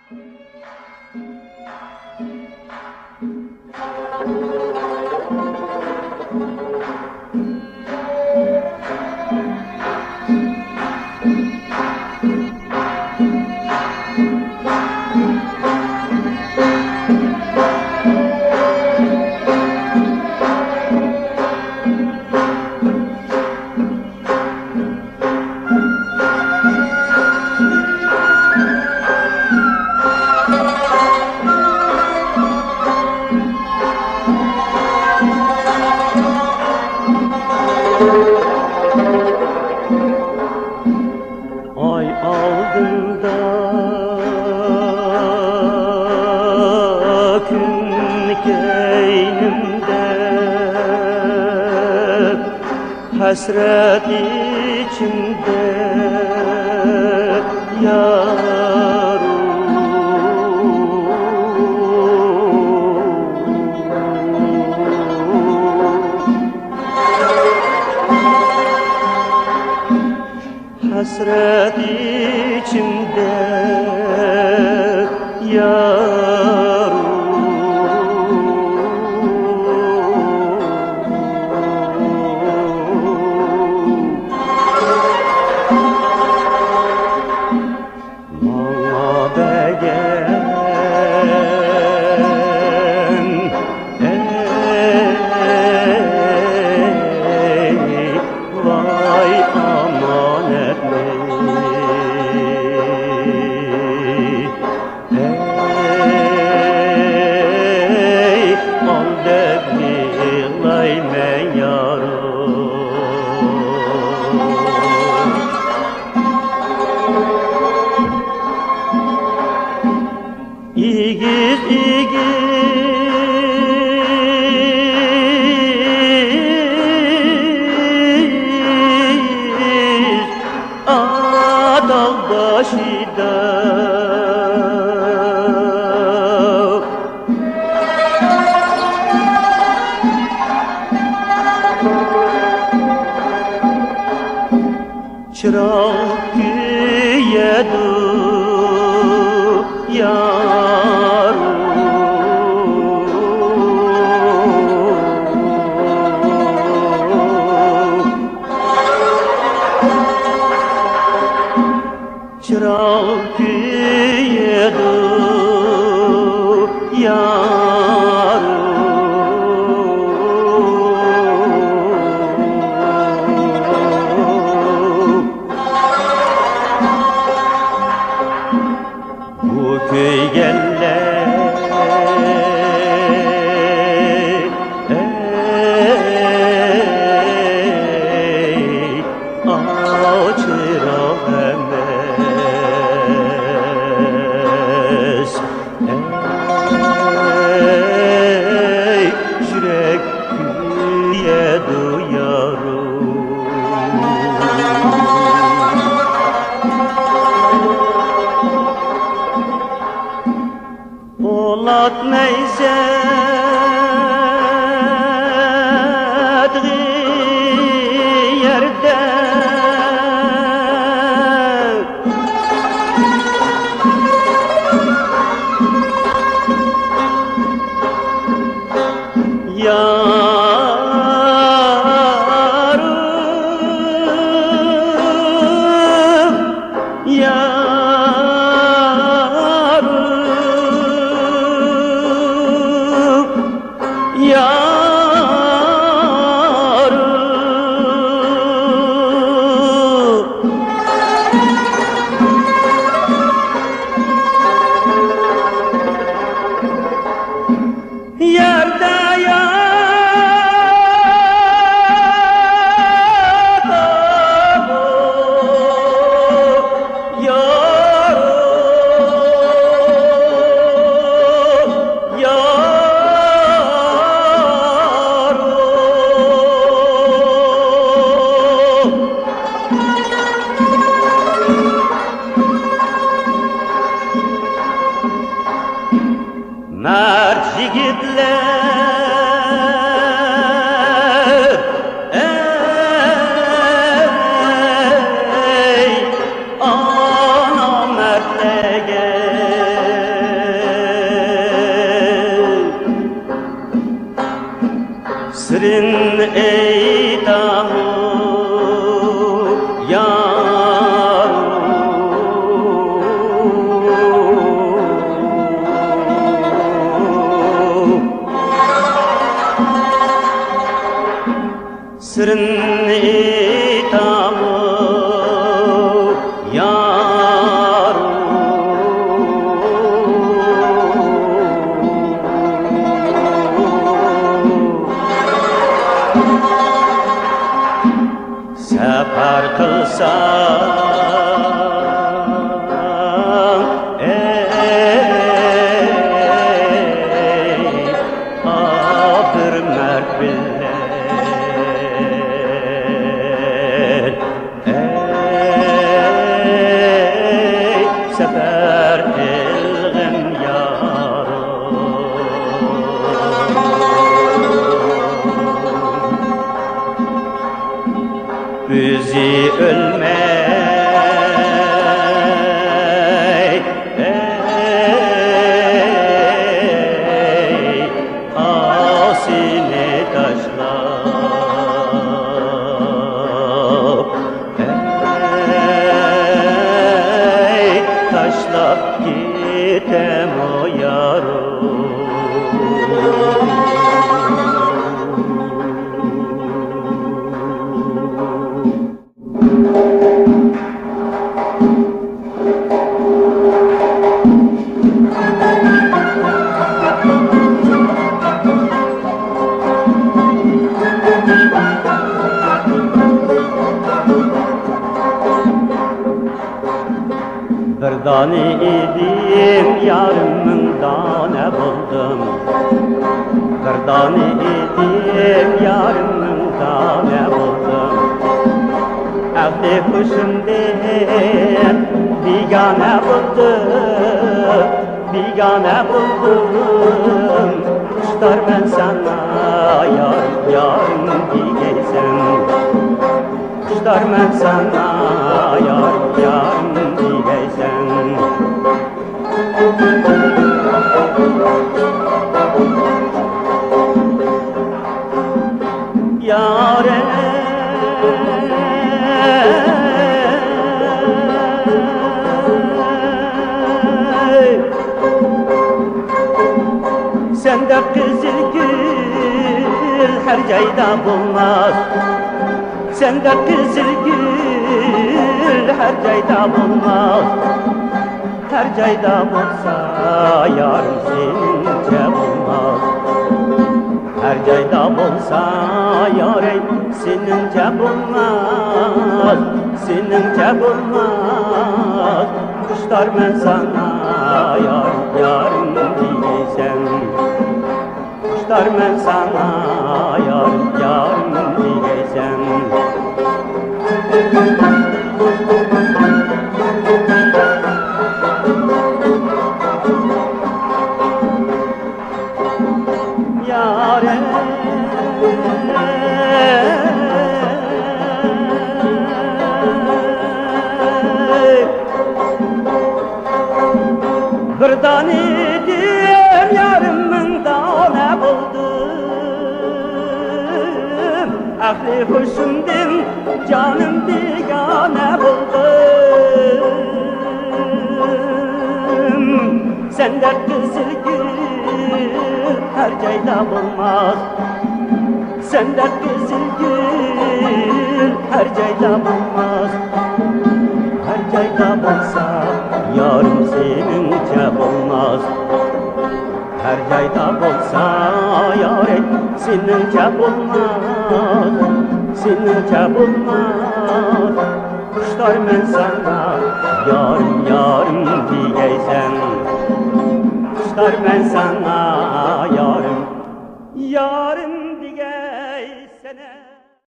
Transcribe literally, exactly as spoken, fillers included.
ئاي ئالدىمدا، كۈن كەينىمدە، ھەسرەت ئىچىمدە يارۇم. ھەسرەت ئىچىمدە يارۇم. ماڭا بەرگەن، ئەي، ۋاي ئامانەتنى، ئەي، ئال دەپ يىغلايمەن يارۇم. ئېگىز، ئېگىز ئاتاغ باشىدا، چىراغ كۆيىدۇ يارۇم. چىراغ كۆيىدۇ يارۇم. بۇ كۆيگەنلەر، ئەي، ئاۋۇ چىراغ ئەمەس. ئەي، يۈرەك كۆيىدۇ يارۇم. پولات نەيزە تىغى يەردە، يارۇم، يارۇم، يارۇم. يەردە ياتىدۇ يارۇم، يارۇم. مەرد يىگىتلەر، ئەي، ئانا مەردلەرگە سىرىن ئېيتامۇ يارۇم؟ سىرىن ئېيتامۇ يارۇم؟ سەپەر قىلساڭ، ئەي، ئابىر مەرد بىلەن، ئەي، سەپەر قىلغىن يارۇم. ئۆزى ئۆلمەي، ئەي، ئاسىنى تاشلاپ، ئەي، تاشلاپ كېتەمۇ يارۇم؟ بىر دانە ئىدىم، يارىم مىڭ دانە بولدۇم. بىر دانە ئىدىم، يارىم مىڭ دانە بولدۇم. ئەقلى ھوشۇمدىن بىگانە بولدۇم، بىگانە بولدۇم. خۇشتارمەن ساڭا يارىم، يارىم دېگەيسەن. خۇشتارمەن ساڭا يارىم، يارىم دېگەيسەن. يارىم، سەندەك قىزىل گۈل ھەر جايدا بولماس. سەندەك قىزىل گۈل ھەر جايدا بولماس. ھەر جايدا بولسا يارىم سېنىڭچە بولماس. ھەر جايدا بولسا يارەي سېنىڭچە بولماس، سېنىڭچە بولماس. خۇشتارمەن ساڭا يارىم، يارىم دېگەيسەن. خۇشتارمەن ساڭا يارىم، يارىم دېگەيسەن. يارىم. بىر دانە ئىدىم، يارىم مىڭ دانە بولدۇم. ئەقلى ھوشۇمدىن جانىم بىگانە بولدۇم. سەندەك قىزىل گۈل ھەر جايدا بولماس. سەندەك قىزىل گۈل ھەر جايدا بولماس. ھەر جايدا بولسا يارىم سېنىڭچە بولماس. ھەر جايدا بولسا يارىم سېنىڭچە بولماس، سېنىڭچە بولماس. خۇشتارمەن ساڭا يارىم، يارىم دېگەيسەن. خۇشتارمەن ساڭا يارىم، يارىم دېگەيسەن.